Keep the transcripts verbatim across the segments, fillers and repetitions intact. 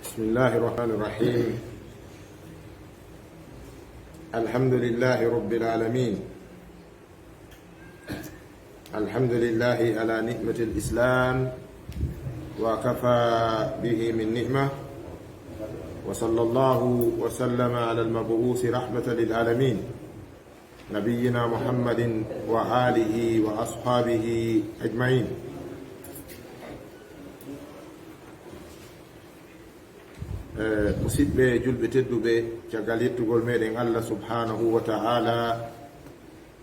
بسم الله الرحمن الرحيم. الحمد لله رب العالمين. الحمد لله على نعمة الإسلام وكفى به من نعمة، وصلى الله وسلم على المبعوث رحمة للعالمين، نبينا محمد وآله وأصحابه أجمعين. Eh, musidɓe julɓe tedduɓe, caggal yettugol meɗen Allah subhanahu wa ta'ala,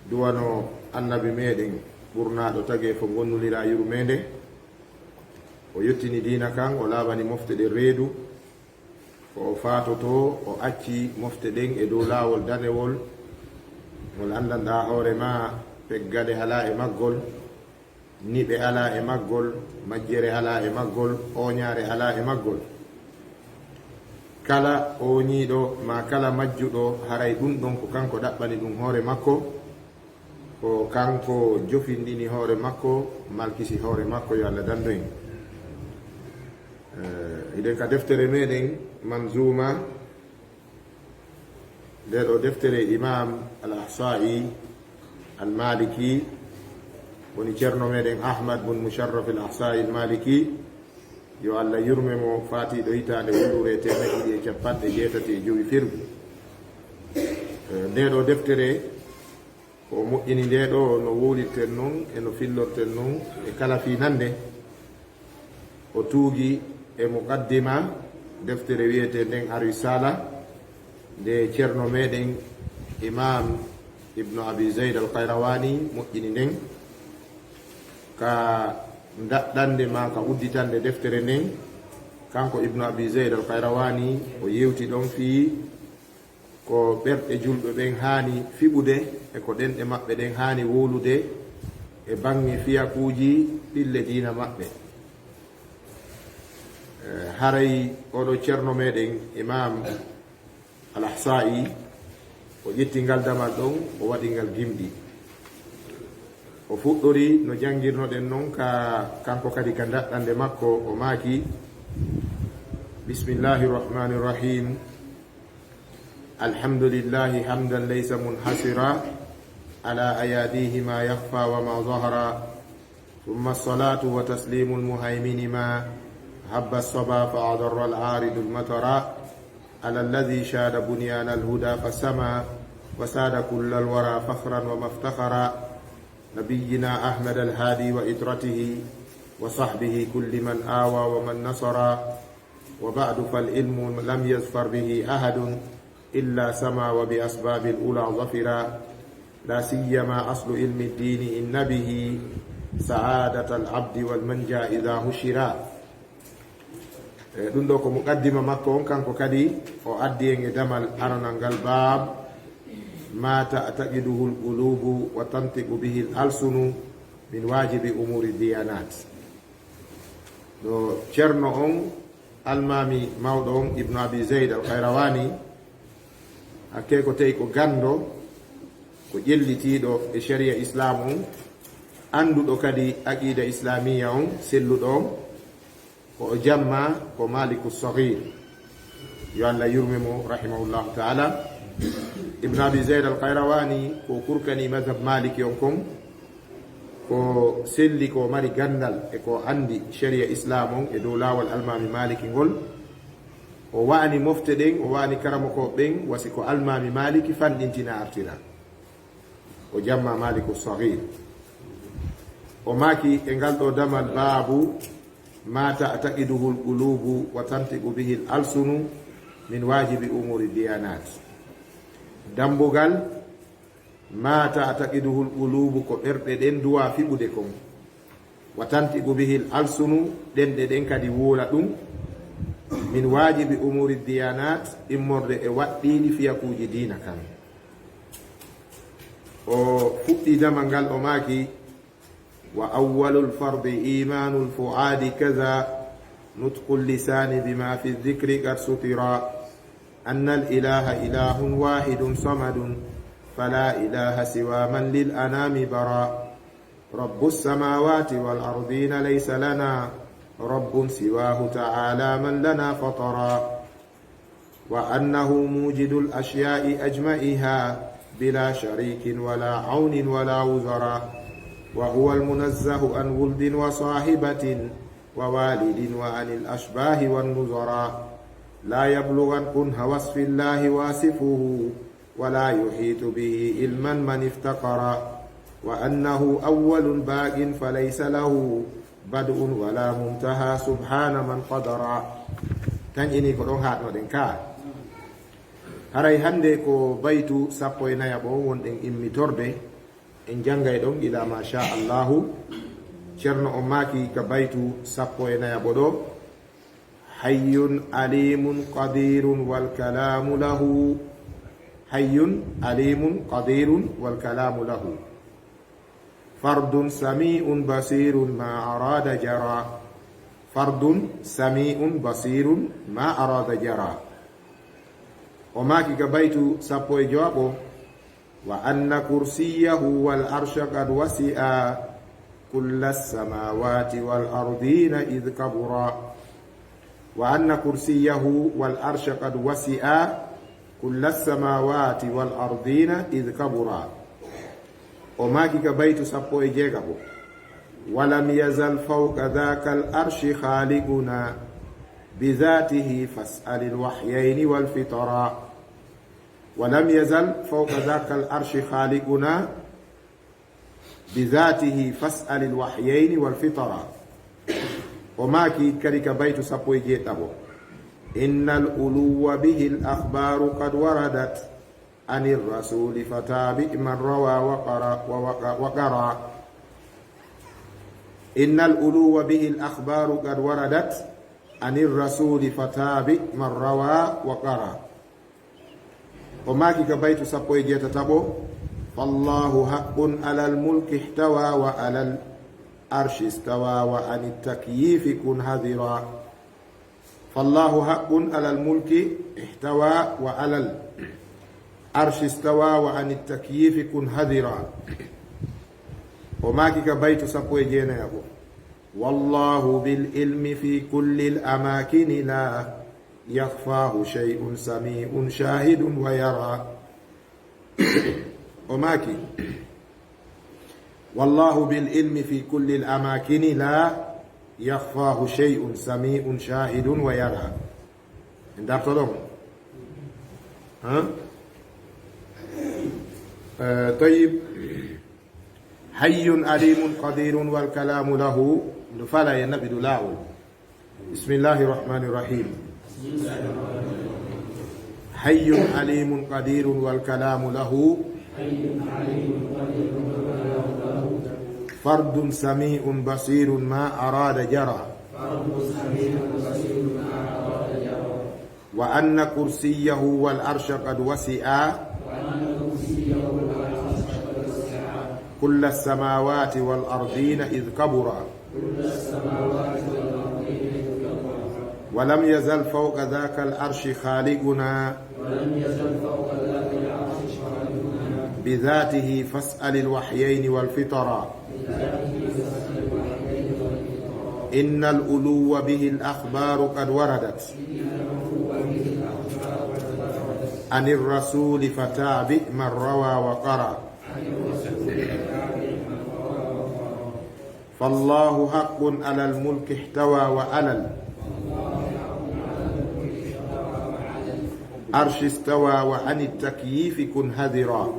duwano annabi meɗen ɓurnaaɗo tageefo gonnulira yurmeende, o yettini diina kan, o laaɓani mofte ɗen reedu, ko o faatoto, o acci mofte ɗen e dow laawol danewol, ngol anndanɗaa hoore ma, peggale alaa e maggol, niɓe alaa e maggol, majjere alaa e maggol, ooñaare alaa e maggol. Kala ooñiiɗo maa kala majjuɗo, haray ɗun ɗon ko kanko ɗaɓɓani ɗun hoore makko, ko kanko jofindini hoore makko, malkisi hoore makko, yo Allah dandu en. Eh, hiɗen ka deftere meɗen Manzuma, nde ɗo deftere Imam Al-Ahsa'i Al-Maliki, woni ceerno meɗen Ahmad bun Musharraf Al-Ahsa'i Al-Maliki, yo Allah yurme mo, faatiiɗo hitaande wuluure teemeɗɗe ɗiɗi e capanɗe jeetati e jowi firgu. Eh, nde ɗo deftere ko o moƴƴini nde ɗo no wowlirten non e no fillorten non e kala fii nande. O tuugi e muqaddima deftere wiyetee nden Ar-Risala, nde ceerno meɗen Imam Ibnu Abi Zayd Al-Qayrawani moƴƴini nden. Ka daɗɗande maa ka udditande deftere nden, kanko Ibnu Abi Zayd Al-Qayrawani, o yewti ɗon fii ko ɓerɗe julɓe ɓen haani fiɓude e ko ɗenɗe maɓɓe ɗen haani wowlude e baŋŋe fiyakuuji ɗille diina maɓɓe. Eh, haray oɗo ceerno meɗen Imam Al-Ahsa'i, o ƴetti ngal damal ɗon, o waɗi ngal gimɗi. O fuɗɗori no janngirnoɗen non ka, kanko kadi ka daɗɗande makko, o maaki: بسم الله الرحمن الرحيم. الحمد لله حمدا ليس منحصرا على أياديه ما يخفى وما ظهر، ثم الصلاة وتسليم المهيمن ما هب الصبا فأضر العارض المطر، على الذي شاد بنيان الهدى فسما وساد كل الورى فخرا ومفتخرا، نبينا أحمد الهادي وإترته وصحبه كل من آوى ومن نصر. وبعد فالعلم لم يظفر به أحد إلا سما وبأسباب الأولى ظفرا، لا سيما أصل علم الدين إن به سعادة العبد والمنجا إذا هشرا. E, ɗum ɗo ko muqaddima makko on, kanko kadi o addi en e damal aranal ngal, baab ma ta'taqiduhu al-qulubu wa tantiqu bihi al-alsunu min wajibi umuri diyanat. Ɗo ceerno on, almaami mawɗo on, Ibnu Abi Zayd Al-Qayrawani, hakkee ko tawi ko ganndo, ko ƴellitiiɗo e sharia Islaam on, annduɗo kadi aqiida islaamiya on, selluɗo on, ko o jamma ko Maaliku Sagiir, yo Allah yurme mo, rahimahullahu ta'ala. Ibnu Abi Zayd Al-Qayrawani ko kurkani mazhab Maliki on kon, ko selli, ko mari ganndal e ko anndi sharia Islaam on e dow laawol almaami Maliki ngol. O wa'ani mofte ɗen, o wa'ani karamokooɓe ɓen, wasi ko almaami Maliki fanɗintina artira. O jamma Maaliku Sagiir. O maaki e ngal ɗo damal, baabu ma ta'taqiduhu al-qulubu wa tantiqu bihi al-alsunu min wajibi umuri diyanat. Dambugal ma ta'taqiduhu al-qulubu, ko ɓerɗe ɗen duwa fiɓude kon. Wa tantiqu bihi al-alsunu, ɗenɗe ɗen kadi wowla ɗum. Min wajibi umuri diyanat, immorde e waɗɗiili fiyakuuji diina kan. O fuɗɗii damal ngal, o maaki: وأول الفرض إيمان الفؤاد كذا نطق اللسان بما في الذكر قد سطرا، أن الإله إله واحد صمد فلا إله سوى من للأنام برا، رب السماوات والأرضين ليس لنا رب سواه تعالى من لنا فطرا، وأنه موجد الأشياء أجمعها بلا شريك ولا عون ولا وزرا، وهو المنزه عن ولد وصاحبة ووالد وعن الأشباه والنظرا، لا يبلغن كنه وصف الله واصفه، ولا يحيط به علما من افتقر، وأنه أول باق فليس له بدء ولا منتهى سبحان من قدر. Tan ini ko ɗon haatnoɗen ka. Haray hannde ko baytu sappo e nayaɓo wonɗen immitorde. En janngay ɗon ila ma sha Allahu. Ceerno on maaki ka baytu sappo e nayaɓo ɗo: حي عليم قدير والكلام له. حي عليم قدير والكلام له. فرد سميع بصير ما أراد جرى. فرد سميع بصير ما أراد جرى. O maaki ka baytu sappo e jowaɓo: وأن كرسيه والعرش قد وسعا كل السماوات والأرضين إذ كبرا. وأن كرسيه والعرش قد وسعا كل السماوات والأرضين إذ كبرا. O maaki ka baytu sappo e jeegaɓo: ولم يزل فوق ذاك العرش خالقنا بذاته فاسأل الوحيين والفطرا. ولم يزل فوق ذاك العرش خالقنا بذاته فاسأل الوحيين والفطرا. O maaki kadi ka baytu sappo e jeeɗiɗaɓo: إن العلو به الأخبار قد وردت عن الرسول فتابع من روى وقرا، ووق-، وقرا. إن العلو به الأخبار قد وردت عن الرسول فتابع من روى وقرا. O maaki ka baytu sappo e jeetataɓo: فالله حق على الملك احتوى وعلى العرش استوى وعن التكييف كن حذرا. فالله حق على الملك احتوى وعلى العرش استوى وعن التكييف كن حذرا. O maaki ka baytu sappo e jeenayaɓo: والله بالعلم في كل الأماكن لا يخفاه شيء سميع شاهد ويرى. O maaki: والله بالعلم في كل الأماكن لا يخفاه شيء سميع شاهد ويرى. En darto ɗon. Ha? Eh, tayyib. حي عليم قدير والكلام له. Ndu fala e naɓi ndu laawol. بسم الله الرحمن الرحيم. حي عليم قدير والكلام له. فرد سميع بصير ما أراد جرى. وأن كرسيه والعرش قد وسعا كل السماوات والأرضين إذ كبرا. ولم يزل فوق ذاك العرش خالقنا بذاته فاسأل الوحيين والفطرا. إن العلو به الأخبار قد وردت عن الرسول فتابع من روى وقرا. فالله حق على الملك احتوى وعلى العرش استوى وعن التكييف كن حذرا.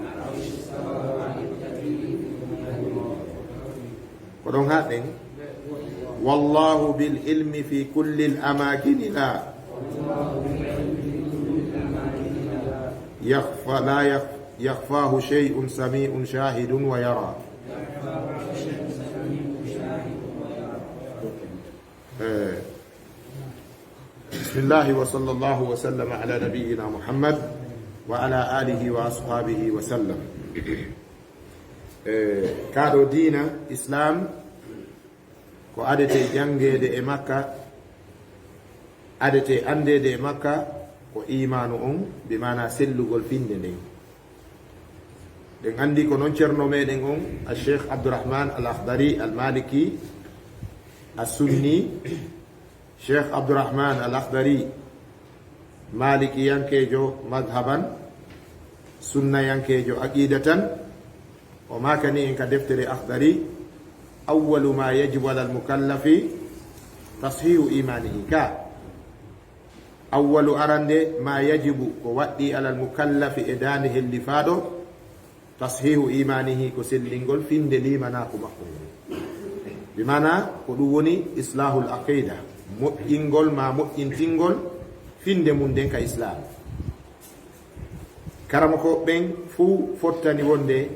Ko ɗon haɗen. والله بالعلم في كل الأماكن لا يخفى، لا يخ-، يخفاه شيء سميع شاهد ويرى. Eh, بسم الله وصلى الله وسلم على نبينا محمد وعلى آله وأصحابه وسلم. Eh, kaa ɗoo diina Islam ko adetee janngeede e makka, adetee anndeede e makka ko iimaanu on, bi maanaa sellugol finnde nden. Ɗen anndi ko non Ceerno meɗen on, Al Sheikh Abdourahman Al Akhdari Al Maliki As Sunni, Cheikh Abdourahman Al Akhdari, malikiyankeejo madhaban, sunnayankeejo aqidatan, o maakani en ka deftere Akhdari: "Awwalu ma yajibu alal mukallafi tashihu imanihi." Ka awwalu, arande, ma yajibu, ko waɗɗi, alal mukallafi, e daande hellifaaɗo, tashihu imanihi, ko sellingol finde limanaaku makko ngol. Bi maana ko ɗum woni islahul aqida, moƴƴingol ma moƴƴintingol finde mum nden ka islam. Karamoko ɓen fuu fottani wonde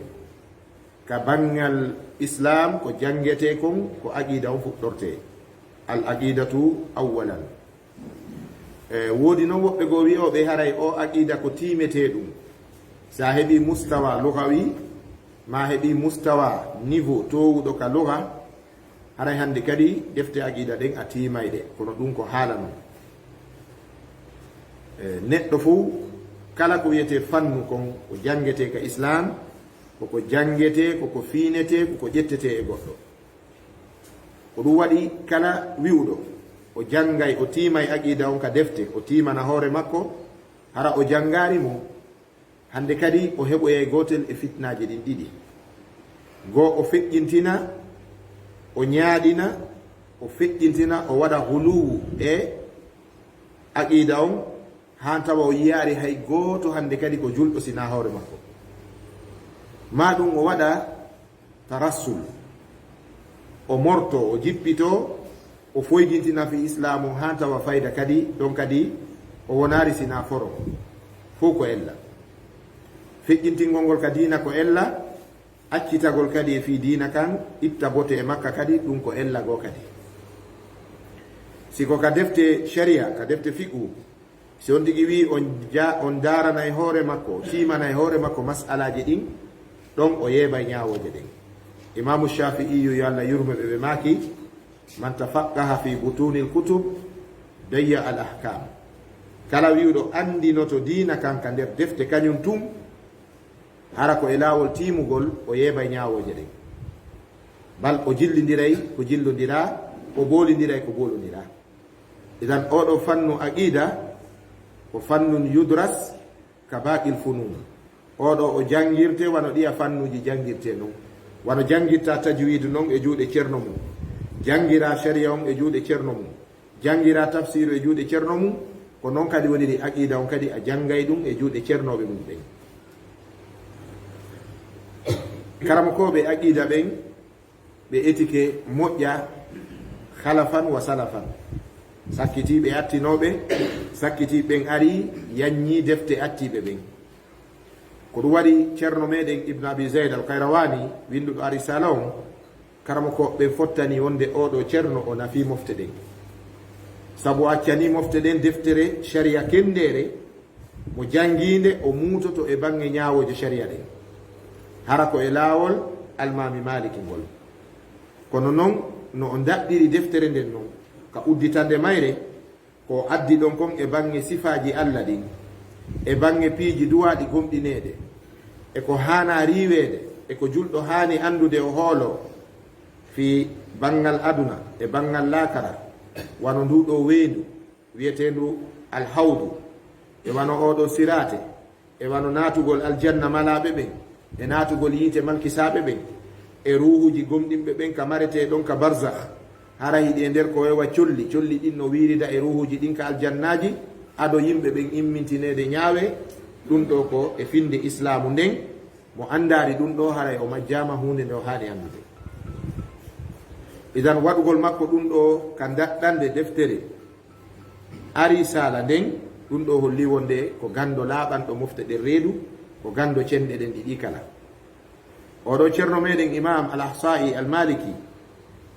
ka banngal islam ko janngetee kon, ko aqida on fuɗɗortee. Al aqidatu awwalan. E, woodi noon woɓɓe goo wi'ooɓe haray o aqida ko tiimetee ɗum. Si a heɓii mustawa lugawi, ma a heɓii mustawa, niveau, toowuɗo ka luga, haray hannde kadi defte aqida ɗen a tiimay ɗe. Kono ɗum ko haala non. E, neɗɗo fof, kala ko wiyetee fannu kon, ko janngetee ka islam, koko janngetee, koko fiinetee, koko ƴettetee e goɗɗo. Ko ɗum waɗi kala wi'uɗo o janngay, o tiimay aqida on ka defte, o tiimana hoore makko, hara o janngaari mo, hannde kadi o heɓoyay gootel e fitnaaji ɗin ɗiɗi. Goo o feƴƴintina, o ñaaɗina, o feƴƴintina, o waɗa huluwu e aqida on, haa tawa o yiyaari hay gooto hannde kadi ko julɗo sinaa hoore makko. Maa ɗum o waɗa tarassul, o morto, o jippito, o foydintina fii islaamu haa tawa fayda kadi, ɗon kadi o wonaari sinaa foro. Fow ko ella. Feƴƴintingol ngol ka diina ko ella, accitagol kadi e fii diina kan, itta bote e makka kadi, ɗum ko ella goo kadi. Si ko ka defte sharia, ka defte fiqhu, si on tigi wi'i on ja-, on daaranay hoore makko, tiimanay hoore makko mas'alaaji ɗin, ɗon o yeebay ñaawooje ɗen. Imaamu Shaafi'iyu, yo Allah yurmo ɓe, ɓe maaki: "Man tafaqqaha fi butunil kutub dayya al ahkam." Kala wi'uɗo anndinoto diina kan ka nder defte kañum tun, hara ko e laawol tiimugol, o yeebay ñaawooje ɗen. Bal o jillindiray ko jillondiraa, o boolindiray ko boolondiraa. Idan, oɗo fannu aqida ko fannun yudras ka baqil funun. Oɗo o janngirte wano ɗiya fannuuji janngirte non. Wano janngirta tajwidu non e juuɗe cerno mum, janngira sharia on e juuɗe cerno mum, janngira tafsiru e juuɗe cerno mum, ko non kadi woniri aqida on kadi a janngay ɗum e juuɗe cernooɓe mum ɓen. Karamokooɓe aqida ɓen, ɓe etike moƴƴa, khalafan wa salafan. Sakkitiiɓe attinooɓe, sakkitiiɓe ɓen ari, yanñii defte attiiɓe ɓen. Ko ɗum waɗi Ceerno meɗen Ibn Abi Zayd Al-Qayrawani, winnduɗo Ar-Risala on, karamokooɓe ɓen fottani wonde oɗo Ceerno o nafii mofte ɗen. Sabu o accanii mofte ɗen deftere sharia kenndeere, mo janngiinde o muutoto e baŋŋe ñaawooje sharia ɗen. Hara ko e laawol Almaami Maaliki ngol. Kono non, no o ndaɗɗiri deftere nden non, ka udditande mayre, ko o addi ɗon kon e baŋŋe sifaaji Alla ɗin, e baŋŋe piiji duwaaɗi gomɗineede, e ko haanaa riiweede, e ko julɗo haani anndude o hooloo fii baŋŋal aduna e baŋŋal laakara, wano nduu ɗoo weendu, wiyeteendu Alhawdu, e wano oo ɗoo siraate, e wano naatugol aljanna malaaɓe ɓen, e naatugol yiite malkisaaɓe ɓen, e ruuhuuji gomɗinɓe ɓen ka maretee ɗon ka barzakh, hara hiɗi e nder ko wewa colli, colli ɗin no wiirida e ruuhuuji ɗin ka aljannaaji, ado yimɓe ɓen immintineede ñaawe, ɗum ɗoo ko e finnde Islaamu nden, mo anndaari ɗum ɗoo haray o majjaama huunde nde o haani anndude. Idan waɗugol makko ɗum ɗoo ka daɗɗande deftere Ar-Risala nden, ɗum ɗoo holli wonde ko ganndo laaɓanɗo mofte ɗen reedu, ko ganndo cenɗe ɗen ɗiɗi kala. Oo ɗoo Ceerno meɗen Imaam Al-Ahsa'i Al-Maliki,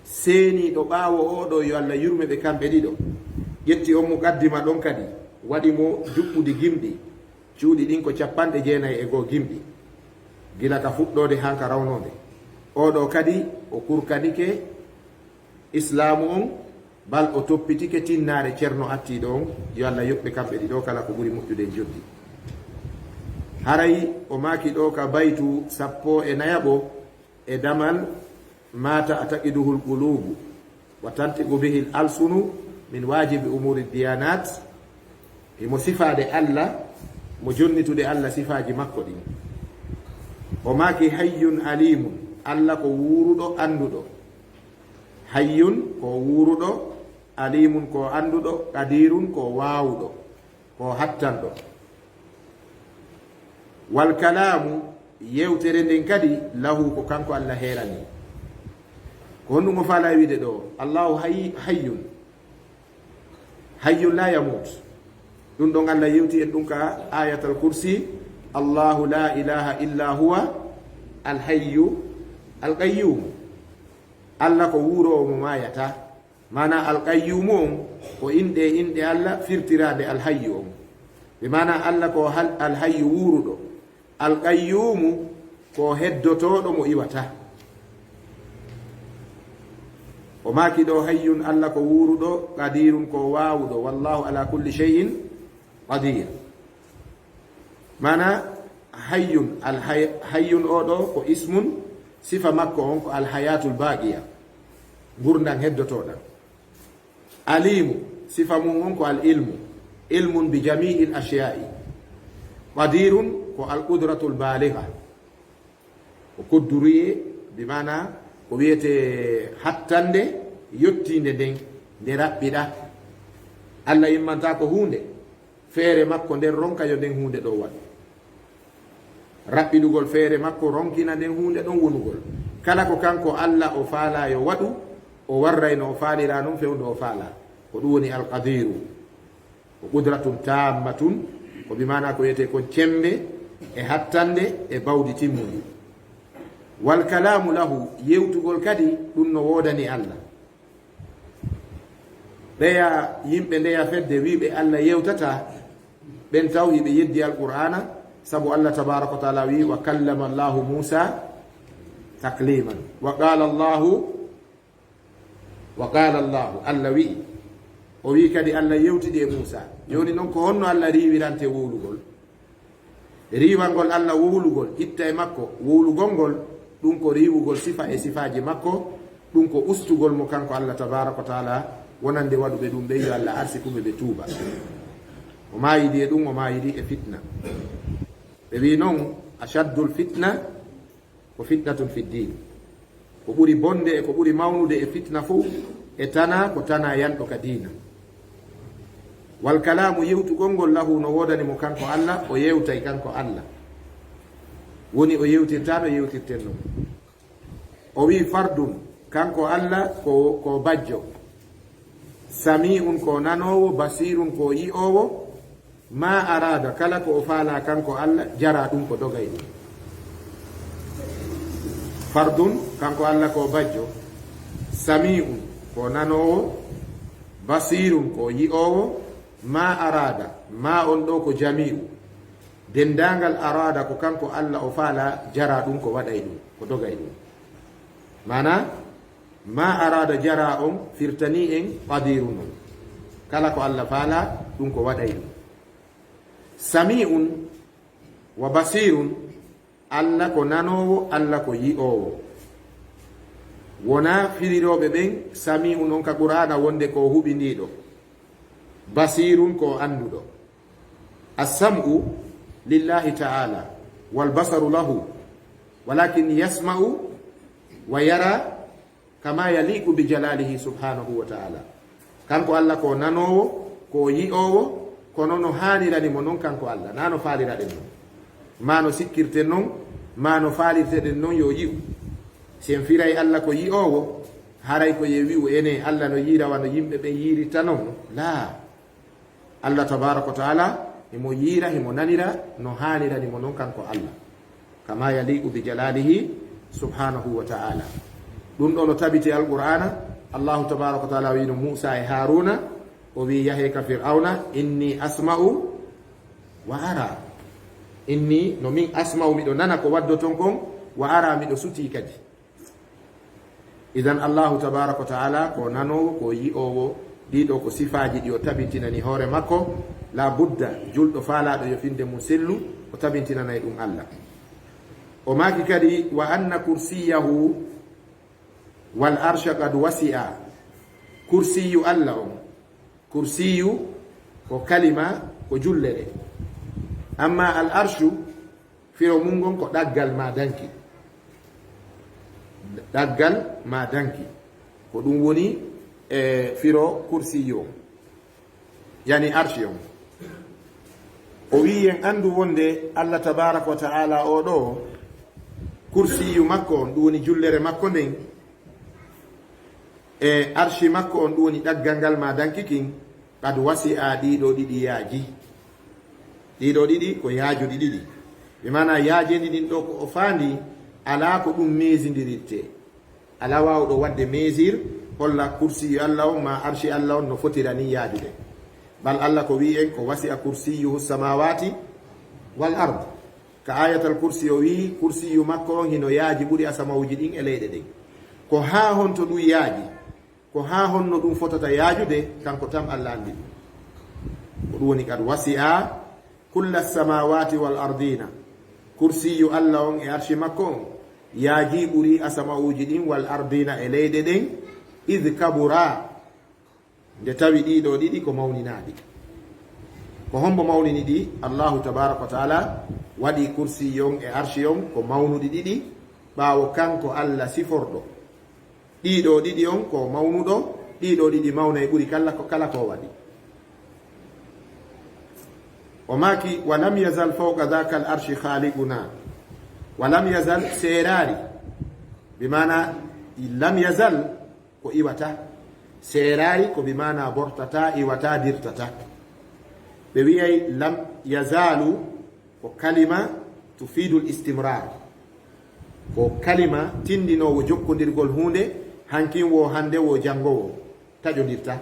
seeniiɗo ɓaawo oo ɗoo, yo Alla yurme ɓe kamɓe ɗiɗo, ƴetti on muqaddima ɗon kadi, waɗi mo juɓɓudi gimɗi, cuuɗi ɗin ko cappanɗe jeenayi e goo gimɗi, gila ka fuɗɗoode haa ka rawnoode. Oo ɗoo kadi, o kurkanike Islaamu on, bal o toppitike tinnaare Ceerno attiiɗo on, yo Alla yoɓ ɓe kamɓe ɗiɗo kala ko ɓuri moƴƴude e njoɓdi. Haray o maaki ɗoo ka baytu sappo e nayaɓo e damal: "Ma ta'taqiduhul qulubu wa tantiqu bihil alsunu, Min waajibi umuuri diyaanaat, himo sifaade Alla, mo jonnitude Alla sifaaji makko ɗin. O maaki, hayyun aliimun, Alla ko wuuruɗo, annduɗo. Hayyun ko wuuruɗo, aliimun ko annduɗo, qadiirun ko waawuɗo, ko hattanɗo. Wal kalaamu, yewtere nden kadi, lahu, ko kanko Alla heerani. Ko honɗum o faala e wiide ɗo? Allahu hay-, hayyun. Hayyun la yamut. Ɗum ɗon Alla yewti en ɗum ka Ayatal Kursi, Allahu la ilaha illa huwa al hayyu al qayyum. Alla ko wuuroowo mo maayata. Maana al qayyum on ko inɗe, inɗe Alla firtiraade al hayyu on. Ɓe maana Alla ko hal-, al hayyu wuuruɗo. Al qayyumu ko heddotooɗo mo iwata. O maaki ɗo, hayyun, Alla ko wuuruɗo, qadiirun ko waawuɗo, wallahu ala kulli shay'in qadir. Maana hayyun, al hay-, hayyun o ɗo ko ismun, sifa makko on ko al hayatul baqiya, ngurndan heddotooɗan. Aliimu, sifa mun on ko al ilmu, ilmun bi jami'il ashya'i. Qadirun ko al qudratul baligha. Ko kudduriye, bi maana ko wiyete hattande yottiinde nden, nde raɓɓiɗa. Alla immanta ko huunde, feere makko nden ronka yo nden huunde ɗo waɗu. Raɓɓiɗugol feere makko ronkina nden huunde ɗon wonugol. Kala ko kanko Alla o faala yo waɗu, o warray no o faalira non fewndo o faala. Ko ɗum woni al qadiru. Ko qudratun tammatun, ko bi maana ko wiyete kon cembe e hattande e bawdi timmundi. Wal kalamu lahu, yewtugol kadi ɗum no woodani Alla. Ɓeya yimɓe ndeya fedde wiiɓe Alla yewtata, ɓen taw hiɓe yeddi Alqur'aana, sabu Alla tabaaraka wa taala wii, "Wa kallama Allahu Muusa takliman." Wa qala Allahu, wa qala Allahu, Alla wi'i. O wii kadi Alla yewtidi e Muusa. Jooni non ko honno Alla riiwirante wowlugol? Riiwangol Alla wowlugol, itta e makko, wowlugol ngol, ɗum ko riiwugol sifa e sifaaji makko, ɗum ko ustugol mo kanko Alla tabaaraka wa taala, wonande waɗuɓe ɗum ɓe yo Alla arsiku ɓe, ɓe tuuba. O maayidi e ɗum, o maayidi e fitna. Ɓe wii non, ashaddul fitna ko fitnatun fi diin. Ko ɓuri bonde e ko ɓuri mawnude e fitna fow, e tana ko tana yanɗo ka diina. Wal kalaamu, yewtugol ngol, lahu, no woodani mo kanko Alla, o yewtay kanko Alla. Woni o yewtirta no yewtirten non. O wii fardun, kanko Alla ko, ko bajjo. Sami'un ko nanoowo, basirun ko yi'oowo, ma araada, kala ko o faala kanko Alla, jara ɗum ko dogay ɗum. Fardun, kanko Alla ko bajjo, sami'un ko nanoowo, basirun ko yi'oowo, ma araada, ma on ɗo ko jami'u. Denndaangal araada ko kanko Alla o faala, jara ɗum ko waɗay ɗum, ko dogay ɗum. Maana, ma araada jara on firtani en qadiru non. Kala ko Alla faala, ɗum ko waɗay ɗum. Sami'un wa basirun, Alla ko nanoowo, Alla ko yi'oowo. Wona firirooɓe ɓen, sami'un on ka Qur'aana wonde ko huɓindiiɗo. Basirun ko annduɗo. As-sam'u lillahi ta'ala, wal basaru lahu, walakin yasma'u wa yara kama yaliqu bi jalalihi subhanahu wa ta'ala. Kanko Alla ko nanoowo, ko yi'oowo, kono no haanirani mo non kanko Alla, na no faaliraɗen non. Ma no sikkirten non, ma no faalirteɗen non yo yi'u. Si en firay Alla ko yi'oowo, haray ko ye wi'u ene Alla no yiira wano yimɓe ɓen yiiritta non? Laa. Alla tabaaraka wa ta'ala, himo yiira, himo nanira, no haanirani mo non kanko Alla. Kama yaliqu bi jalalihi subhanahu wa ta'ala. Ɗum ɗo no tabiti Alqur'aana, Allahu tabaaraka wa ta'ala wiino Muusa e Haaruuna, o wii, "Yahe ka Fir'awna, inni asma'u wa ara." Inni, no min asma'u, miɗo nana ko waddoton kon, wa ara, miɗo sutii kadi. Idan Allahu tabaaraka wa ta'ala ko nanoowo, ko yi'oowo, ɗiɗo ko sifaaji ɗi o tabintinani hoore makko. La budda, julɗo faalaaɗo yo finde mum sellu, o tabintinanay ɗum Alla. O maaki kadi, "Wa anna kursiyahu wal arsha qad wasi'a." Kursiyu Alla on, Kursiyu ko kalima, ko jullere. Amma al arshu, firo mun ngon ko ɗaggal ma danki. Ɗaggal ma danki. Ko ɗum woni e firo kursiyu on. Yani arshi on. O wi'i en anndu wonde Allah tabaraka wa ta'ala o ɗo, kursiyu makko on, ɗum woni jullere makko nden, e arshi makko on, ɗum woni ɗaggal ngal ma danki kin, qad wasi'a, ɗiɗo ɗiɗi yaaji. Ɗiɗo ɗiɗi ko yaajuɗi ɗiɗi. Ɓe maana yaajendi ɗin ɗo ko o faandi, alaa ko ɗum meesindirirte. Alaa waawɗo waɗde mesure holla kursiyu Allah on ma arshi Allah on no fotira ni yaajude. Bal Allah ko wi'i en ko wasi'a kursiyuhu samawati wal ard. Ka ayatal kursi o wi'i kursiyu makko on hino yaaji ɓuri asamawuji ɗin e leyɗe ɗen. Ko haa honto ɗum yaaji? Ko haa honno ɗum fotata yaajude? Kanko tan Allah anndi ɗum. Ko ɗum woni qad wasi'a kulla samawati wal ardina. Kursiyu Allah on e arshi makko on yaaji ɓuri asama'uuji ɗin wal ardina e leyɗe ɗen. Id kabura, nde tawi ɗiɗo ɗiɗi ko mawninaaɗi. Ko hombo mawnini ɗi? Allahu tabaraka wa ta'ala waɗi kursiyu on e arshi on ko mawnuɗi ɗiɗi, ɓaawo kanko Allah siforɗo. Ɗiɗo ɗiɗi on ko mawnuɗo, ɗiɗo ɗiɗi mawna e ɓuri kala ko, kala ko waɗi. O maaki, "Wa lam yazal fawqa dhaka al arshi khaliquna." Wa lam yazal, seeraari. Bi maana lam yazal ko iwata. Seeraari ko bi maana bortata, iwata, dirtata. Ɓe wi'ay lam yazalu ko kalima tufidul istimrar. Ko kalima tindinoowo jokkondirgol huunde, hankin wo, hannde wo, janngo wo, taƴondirta.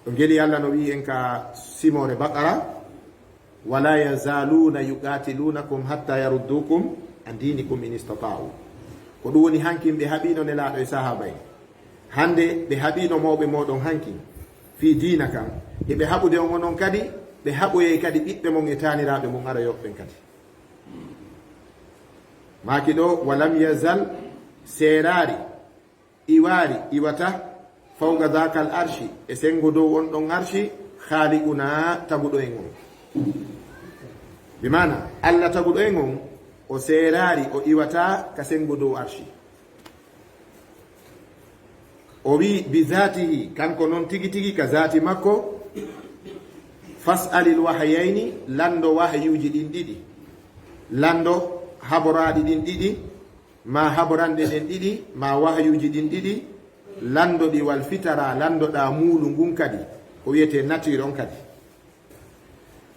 Ɗo ngeli Allah no wi'i en ka simoore Baqara, "Wala yazaluna yuqatilunakum hatta yaruddukum an dinikum in istata'u." Ko ɗum woni hankin ɓe haɓino Nelaaɗo e sahaaba en. Hannde ɓe haɓino mawɓe mooɗon hankin fii diina kan. Hiɓe haɓude on onon kadi, ɓe haɓoyay kadi ɓiɓɓe mon e taaniraaɓe mon aroyooɓe ɓen kadi. Maaki ɗo, "Wa lam yazal", seeraari, iwaari, iwata, "fawqa dhaka al arshi", e senngo dow on ɗon arshi, "khaliquna", taguɗo en on. Bi maana, Allah taguɗo en on, o seeraari, o iwata ka senngo dow arshi. O wi'i, "Bi dhatihi", kanko non tigi tigi ka zaati makko, "fas'alil wahayayni", lanndo wahayuuji ɗin ɗiɗi. Lanndo haboraaɗi ɗin ɗiɗi, ma haboranɗe ɗen ɗiɗi, ma wahayuuji ɗin ɗiɗi, lanndo ɗi wal fitara, lanndoɗaa muulu ngun kadi, ko wi'etee nature on kadi.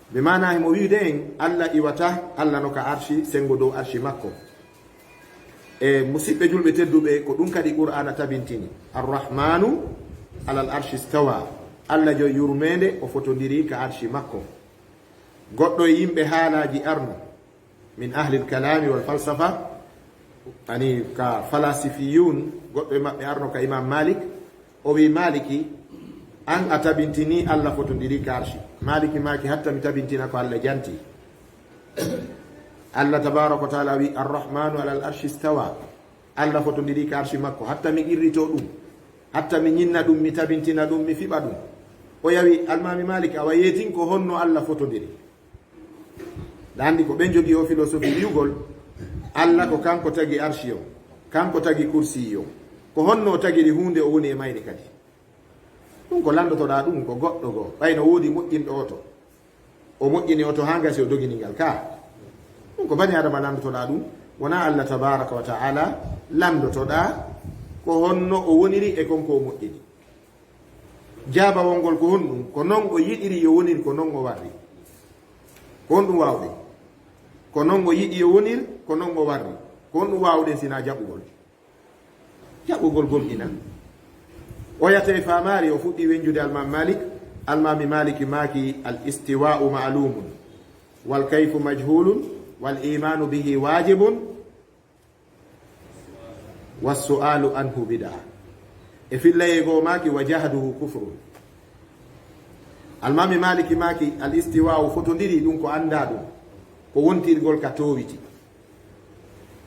Bi maana himo wi'ude en, Allah iwata, Allah no ka arshi, senngo dow arshi makko. E musiɓɓe julɓe tedduɓe, ko ɗum kadi Qur'aana tabintini. Arrahmanu alal arshi stawa. Allah joy yurmeende, o fotondiri ka arshi makko. Goɗɗo e yimɓe haalaaji arno, min ahlil kalami wal falsafa, ani ka falasifiyun, goɗɗo e maɓɓe arno ka Imam Malik, o wi Maliki, an a tabintini Allah fotondiri ka arshi. Maliki maaki, hatta mi tabintina ko Allah janti. Allah tabaraka wa taala wi, "Arrahmanu alal arshi stawa." Allah fotondiri ka arshi makko. Hatta mi qirrito ɗum. Hatta mi ñinna ɗum, mi tabintina ɗum, mi fiɓa ɗum. O yawi Almami Malik, awa yeetin ko honno Allah fotondiri? Ɗa anndi ko ɓen jogii o filosofi wi'ugol, Allah ko kanko tagi arshi on, kanko tagi kursiyi on. Ko honno o tagiri huunde o woni e mayre kadi? Ɗum ko lanndotoɗaa ɗum ko goɗɗo goo, ɓay no woodi moƴƴinɗo oto. O moƴƴini oto haa ngasi o dogini ngal ka. Ɗum ko bani Adama lanndotoɗaa ɗum, wonaa Allah tabaraka wa ta'ala lanndotoɗaa ko honno o woniri e kon ko o moƴƴini. Jaabawol ngol ko honɗum? Ko non o yiɗiri yo wonir, ko non o warri. Ko honɗum waawɗen? Ko non o yiɗi yo wonir, ko non o warri. Ko honɗum waawɗen sinaa jaɓugol? Jaɓugol gomɗina. O yahata e faamaare, o fuɗɗi wenjude Almami Malik. Almami Maliki maaki, "Al istiwa'u ma'lumun, wal kayfu majhulun, wal imanu bihi wajibun." Wassu'alu anhu bid'a. E fillayee goo maaki, "Wa jahduhu kufrun." Almami Maliki maaki, al istiwa'u fotondiri ɗum ko anndaa ɗum, ko wontirgol ka toowiti.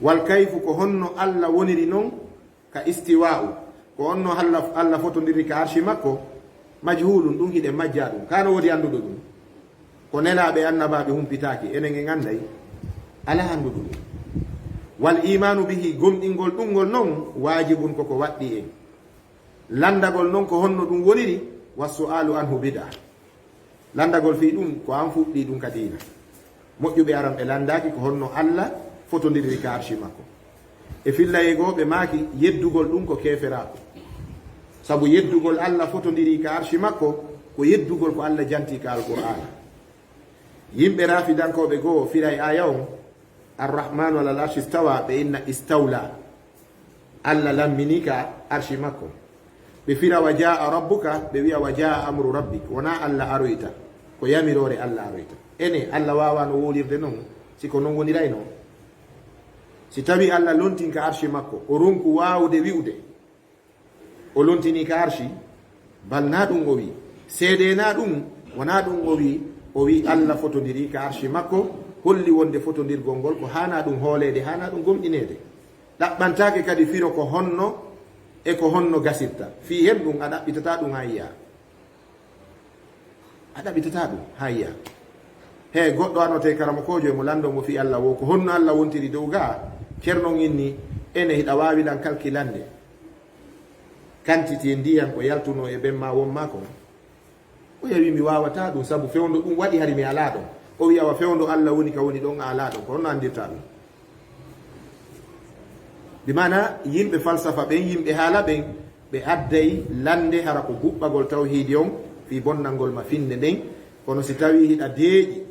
Wal kayfu, ko honno Allah woniri non ka istiwa'u, ko honno Allah, Allah fotondiri ka arshi makko, Majhuulun, ɗum hiɗen majjaa ɗum. Kaa no woodi annduɗo ɗum? Ko nelaaɓe, annabaaɓe humpitaaki, enen en annday? Alaa annduɗo ɗum. Wal iimaanu bihi, gomɗingol ɗum ngol non, waajibun, ko ko waɗɗii en. Lanndagol non ko honno ɗum woniri, wa su'aalu anhu bid'a. Lanndagol fii ɗum ko an fuɗɗii ɗum ka diina. Moƴƴuɓe aran ɓe lanndaaki ko honno Alla fotondiriri ka arshi makko. E fillayee goo ɓe maaki yeddugol ɗum ko keeferaaku. Sabu yeddugol Alla fotondirii ka arshi makko ko yeddugol ko Alla jantii ka Alqur'aana. Yimɓe raafidankooɓe goo firay aaya on, Arrahmaanu alal arshi stawa, ɓe inna istawla. Alla lamminii ka arshi makko. Ɓe fira wa jaa rabbuka, ɓe wi'a wa jaa amru rabbik. Wonaa Alla aroyta, ko yamiroore Alla aroyta. Ene, Alla waawaano wowlirde non, si ko non woniraynoo? Si tawii Alla lontin ka arshi makko, o ronku waawude wi'ude, o lontinii ka arshi, bal naa ɗum o wi'i. Seedee naa ɗum, wonaa ɗum o wi'i. O wi'i Alla fotondirii ka arshi makko, holli wonde fotondirgol ngol ko haanaa ɗum hooleede, haanaa ɗum gomɗineede. Ɗaɓɓantaake kadi firo ko honno e ko honno gasirta. Fii hen ɗum a ɗaɓɓitataa ɗum haa yi'aa. A ɗaɓɓitataa ɗum haa yi'aa. He goɗɗo arnotee karamokoojo e mo lanndoo mo fii Alla woo, ko honno Alla wontiri dow gaa? Ceerno on inni, ene hiɗa waawi lan kalkilande kantiti ndiyan ko yaltunoo e ben maa won maa kon? O yawi mi waawataa ɗum, sabu fewndo ɗum waɗi hari mi alaa ɗon. O wi'a wa fewndo Alla woni ka woni ɗon a alaa ɗon. Ko honno anndirtaa ɗum? Bi maana yimɓe falsafa ɓen, yimɓe haala ɓen, ɓe adday lannde hara ko guɓɓagol tawhiidi on fii bonnangol ma finnde nden. Kono si tawii hiɗa deeƴi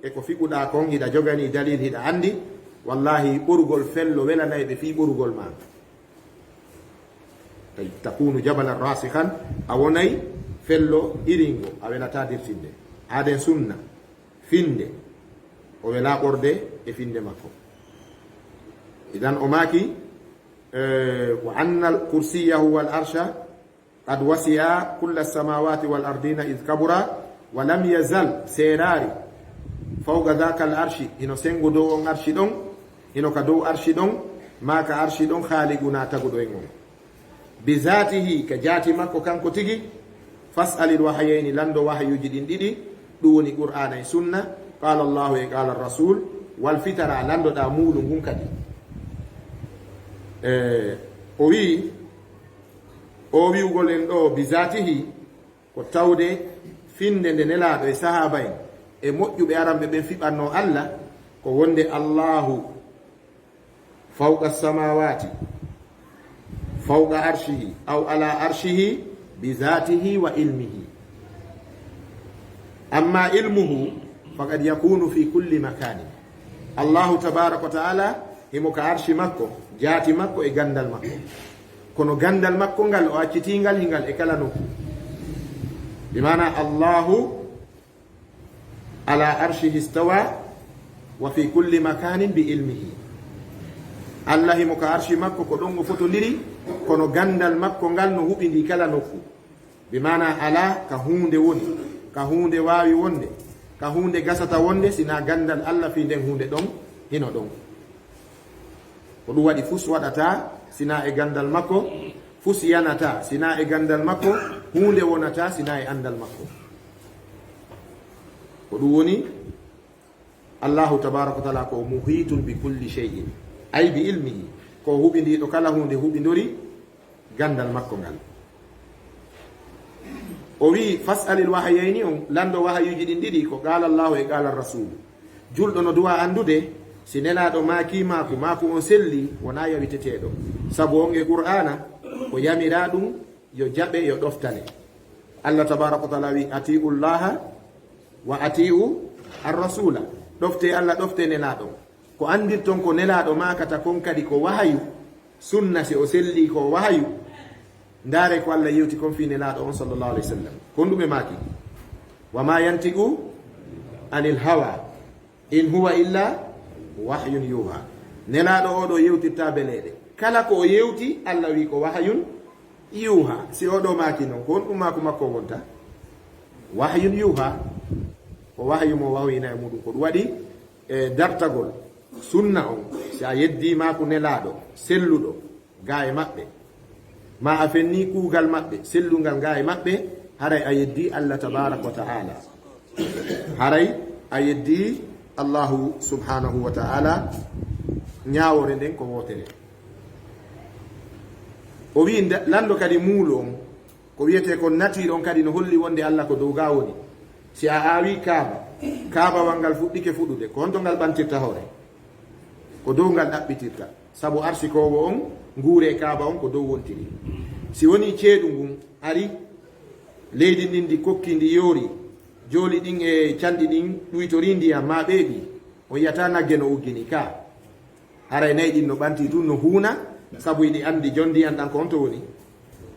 e ko fiɓuɗaa kon, hiɗa joganii dalil, hiɗa anndi, wallaahi ɓorugol fello welanay ɓe fii ɓorugol maa. Takunu jabalan rasikhan, a wonay fello iringo, a welataa dirtinde. Aaden sunna, finnde, o welaa ɓorde e finnde makko. Idan o maaki, eh, wa anna kursiyyahu wal arsha qad wasi'a kulla samawati wal ardina id kabura, wa lam yazal, seeraari, fawqa dhaka al arshi, hino senngo dow on arshi ɗon, hino ka dow arshi ɗon, maa ka arshi ɗon, khaliquna, taguɗo en on. Bi zaatihi, ka jaati makko kanko tigi, fas'alil wahayayni, lanndo wahayuuji ɗin ɗiɗi, ɗum woni Qur'aana e Sunna, qaala Allahu e qaala Rasul, wal fitara, lanndoɗaa muulu ngun kadi. E, o wi'i, o wi'ugol en ɗoo bi zaatihi, ko tawde finnde nde Nelaaɗo e sahaaba en e moƴƴuɓe aranɓe ɓen fiɓannoo Alla, ko wonde Allahu fawqa samawati, fawqa arshihi, aw ala arshihi, bi zatihi wa ilmihi. Amma ilmuhu, faqad yakunu fi kulli makanin. Allahu tabaraka wa ta'ala, himo ka arshi makko, jaati makko e gandal makko. Kono gandal makko ngal, o accitii ngal hingal e kala nokku. Bi maana, Allahu ala arshihi stawa wa fi kulli makanin bi ilmihi. Allah himo ka arshi makko, ko ɗon o fotondiri, kono gandal makko ngal no huɓindii kala nokku. Bi maana, alaa ka huunde woni, ka huunde waawi wonde, ka huunde gasata wonde, sinaa gandal Allah fii nden huunde ɗon hino ɗon. Ko ɗum waɗi fus waɗataa sinaa e gandal makko, fus yanataa sinaa e gandal makko, huunde wonataa sinaa e andal makko. Ko ɗum woni Allahu tabaraka wa taala ko muhitun bi kulli shay'in, ay bi ilmihi, ko huɓindiiɗo kala huunde huɓindori gandal makko ngal. O wi'i, fas'alil wahayayni on, lanndo wahayuuji ɗin ɗiɗi, ko qaala Allahu e qaala Rasulu. Julɗo no duwa anndude, si Nelaaɗo maakii maaku, maaku on sellii, wonaa yawiteteeɗo. Sabu on e Qur'aana, ko yamiraa ɗum yo jaɓe, yo ɗoftane. Allah tabaraka wa taala wi'i, ati'u Allaha wa ati'u ar-rasula. Ɗoftee Allah, ɗoftee Nelaaɗo. Ko anndirton ko Nelaaɗo maakata kon kadi ko wahayu, sunna, si o sellii ko wahayu. Ndaaree ko Allah yewti kon fii Nelaaɗo on sallallahu alayhi wa sallam. Ko honɗum ɓe maaki? Wa ma yantiqu anil hawa, in huwa illa wahyun yuha. Nelaaɗo oo ɗoo yewtirtaa beleeɗe. Kala ko o yewti, Allah wi'i ko wahyun yuha. Si oo ɗoo maaki non, ko honɗum maaku makko wonta? Wahyun yuha. Ko wahayu mo wahyinaa e muuɗum. Ko ɗum waɗi, e dartagol sunna on, si a yeddii maaku Nelaaɗo selluɗo gaa e maɓɓe, maa a fennii kuugal maɓɓe sellungal gaa e maɓɓe, Haray a yeddi Allah tabaraka wa ta'ala. Haray a yeddi Allahu subhanahu wa ta'ala. Ñaawoore nden ko wootere. O wi'i nda-, lanndo kadi muulu on, ko wiyetee kon natiiru on kadi no holli wonde Allah ko dow ga woni. Si a aawi kaaba, kaabawal ngal fuɗɗike fuɗude, ko honto ngal ɓantirta hoore? Ko dow ngal ɗaɓɓitirta. Sabu arsikoowo on, nguure kaaba on ko dow wontiri. Si woni ceeɗu ngun ari, leydi ndin ndi kokki ndi yoori, jooli ɗin e canɗi ɗin ɗuytori ndiyam maa ɓeeɓi, on yiyata nagge no uggini ka. Haray nayi ɗin no ɓanti tun no huuna, sabu iɗi andi jon ndiyan ɗan ko honto woni?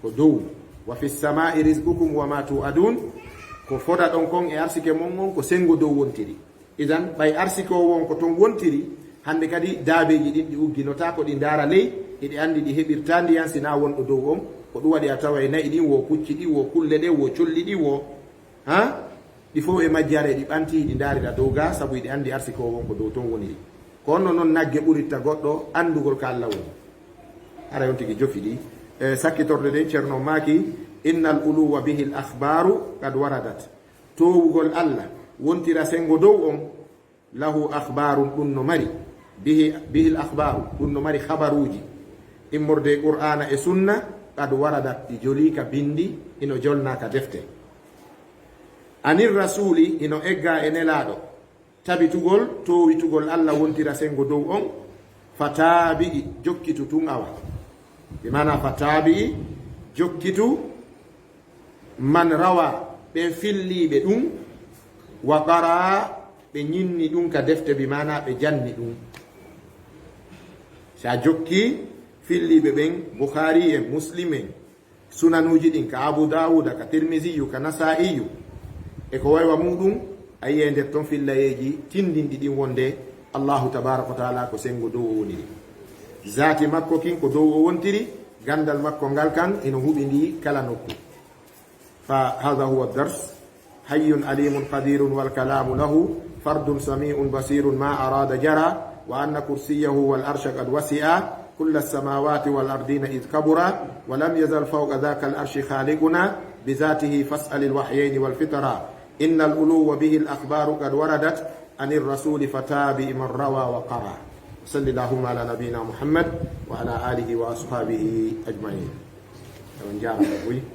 Ko dow. Wa fis samaa'i rizqukum wa ma tu'adun. Ko fodaɗon kon e arsike mon on ko sengo dow wontiri. Idan, ɓay arsikoowo on ko ton wontiri, hande kadi daabeeji ɗin ɗi ugginota ko ɗi ndaara ley, iɗi andi ɗi heɓirta ndiyan si na wonɗo dow on. Ko ɗum waɗi a taway nayi ɗin, wo pucci ɗin, wo kulle ɗen, wo colli ɗin, wo, ha? Ɗi fow e majji haray ɗi ɓanti, ɗi ndaarira dow ga, sabu iɗi andi arsikoowo on ko dow ton woniri. Ko honno non nagge ɓurirta goɗɗo andugol ka Allah woni? Haray on tigi jofi ɗi. E sakkitorde nden, Ceerno maaki, innal uluwwa bihil akhbaru qad waradat. Toowugol Allah wontira sengo dow on, lahu akhbarun, ɗum no mari, bihi, bihil akhbaru, ɗum no mari khabaruuji immorde e Qur'aana e Sunna, qad waradat, ɗi jolii ka bindi, hino jolnaa ka defte. Anir rasuuli, hino egga e Nelaaɗo, tabitugol, toowitugol Allah wontira sengo dow on, fa taabi'i, jokkitu tun awa. Bi maana fa taabi'i, jokkitu, man rawa, ɓen filliiɓe ɗum, wa qara, ɓe ñinni ɗum ka defte, bi maana ɓe janni ɗum. Si a jokki filliiɓe ɓen, Bukhari en, Muslim en, sunanuuji ɗin ka Abu Dawuda, ka Tirmiziyu, ka Nasa'iyu, e ko waywa muɗum, a yi'ay nder ton fillayeeji tindinɗi ɗin wonde Allahu tabaraka wa taala ko sengo dow o woniri. Zaati makko kin ko dow o wontiri, gandal makko ngal kan ino huɓindi kala nokku. Fa hadha huwa ad-dars. Hayyun alimun qadirun wal kalamu lahu. Fardun sami'un basirun ma arada jara. Wa anna kursiyyahu wal arsha qad wasi'a kulla as-samawati wal ardina idh kabura. Wa lam yazal fawqa dhaka al-arshi khaliquna. Bi dhatihi fas'al al-wahyayni wal fitara. Innal uluwwa bihi al-akhbaru qad waradat. Anir rasuli fatabi man rawa wa qara. Salli Allahumma ala nabiyyina Muhammad wa ala alihi wa ashabihi ajma'in. On jaaraama buy.